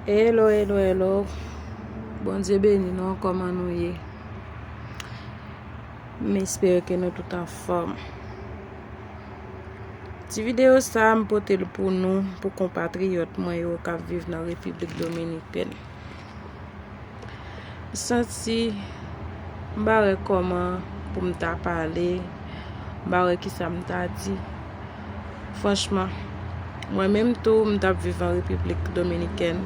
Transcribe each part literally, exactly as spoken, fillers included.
Hello, hello, hello. Bondye beni nou, kòman nou ye? M espere ke nou tout anfòm. Ti videyo sa a, m pote l pou nou, pou konpatriyòt mwen yo k ap viv nan Repiblik Dominikèn. M santi m pa wè kòman pou m ta pale, m pa wè kisa m ta di. Franchman, mwen menm tou, m t ap viv an Repiblik Dominikèn.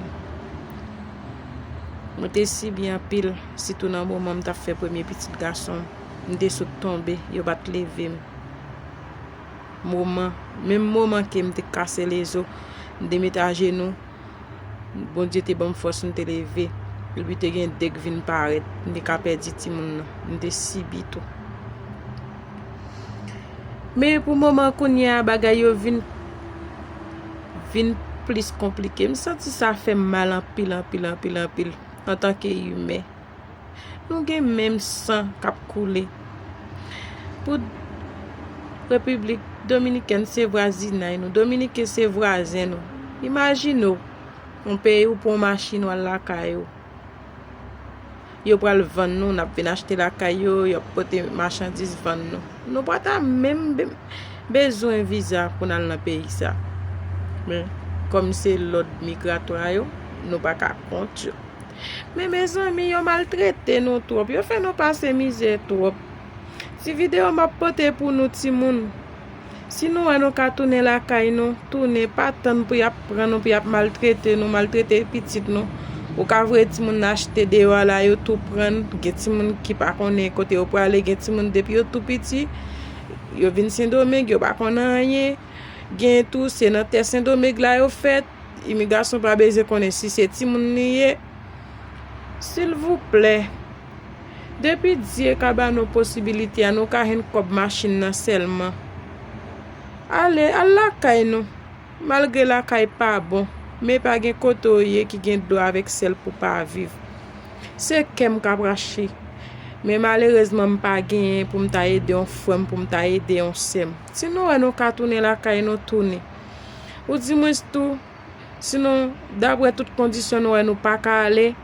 Mwen te sibi anpil, sitou nan moman m t ap fè premye pitit gason m. M te sot tonbe, yo pa t leve m. Moman, menm moman ke m te kase lezo, m te met ajenou, Bondye te ban m fòs, m te leve. Epi te gen de k vin parèt, m te ka pèdi timoun nan. M te sibi tou. Men pou moman kounye a, bagay yo vin, vin plis konplike. M santi sa fè m mal anpil, anpil, anpil, anpil, antanke imen. Nou gen menm san k ap koule. Pou Repiblik Dominikèn se vwazinay nou, Dominiken se vwazen nou. Imajine w, yon peyi ou pran yon machin w al lakay ou. Yo pral vann nou, n ap vin achte lakay yo, y ap pote machandiz vann nou. Nou pa ta menm be- bezwen viza pou n al nan peyi sa. Men, kòm se lòd migratwa yo, nou pa ka kont yo. Men mezanmi, yo maltrete nou twòp, yo fè nou pase mizè twòp. Ti videyo m ap pote pou nou timoun. Si nou wè nou ka tounen lakay nou, tounen, pa tann pou y ap pran nou, pou y ap maltrete nou, maltrete pitit nou. Ou ka voye timoun nan achte deyò a la, yo tou pran. Gen timoun ki pa konnen kote yo prale, gen timoun depi yo tou piti, yo vin Sendomeng, yo pa konn anyen. Gen tou, se nan tè Sendomeng la yo fèt. Imigrasyon pa bezwen konnen si se timoun li ye. Silvouplè, depi Dye ka ba nou posibilite a, nou ka jwenn kòb machin nan sèlman. Ale, al lakay nou. Malgre lakay pa bon, men pa gen kote w ye ki gen dlo avèk sèl pou pa viv. Se kè m k ap rache. Men malerezman, m pa genyen pou m ta ede yon frè m, pou m ta ede yon sè m. Si nou wè nou ka tounen lakay nou, tounen. Ou di mwens tou, sinon, daprè tout kondisyon nou wè nou pa ka ale,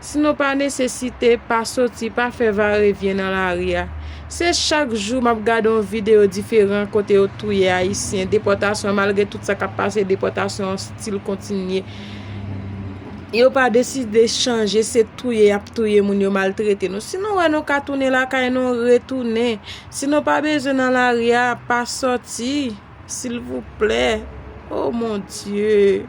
si nou pa nesesite, pa soti, pa fè varevyen nan lari a. Se chak jou m ap gade yon videyo diferan kote yo touye Ayisyen, depòtasyon, malgre tout sa k ap pase, depòtasyon an still kontinye. Yo pa deside chanje, se touye y ap touye moun, yo maltrete nou. Si nou wè nou ka tounen lakay nou, retounen. Si nou pa bezwen nan lari a, pa soti. Silvouplè. Oh mon Dieu.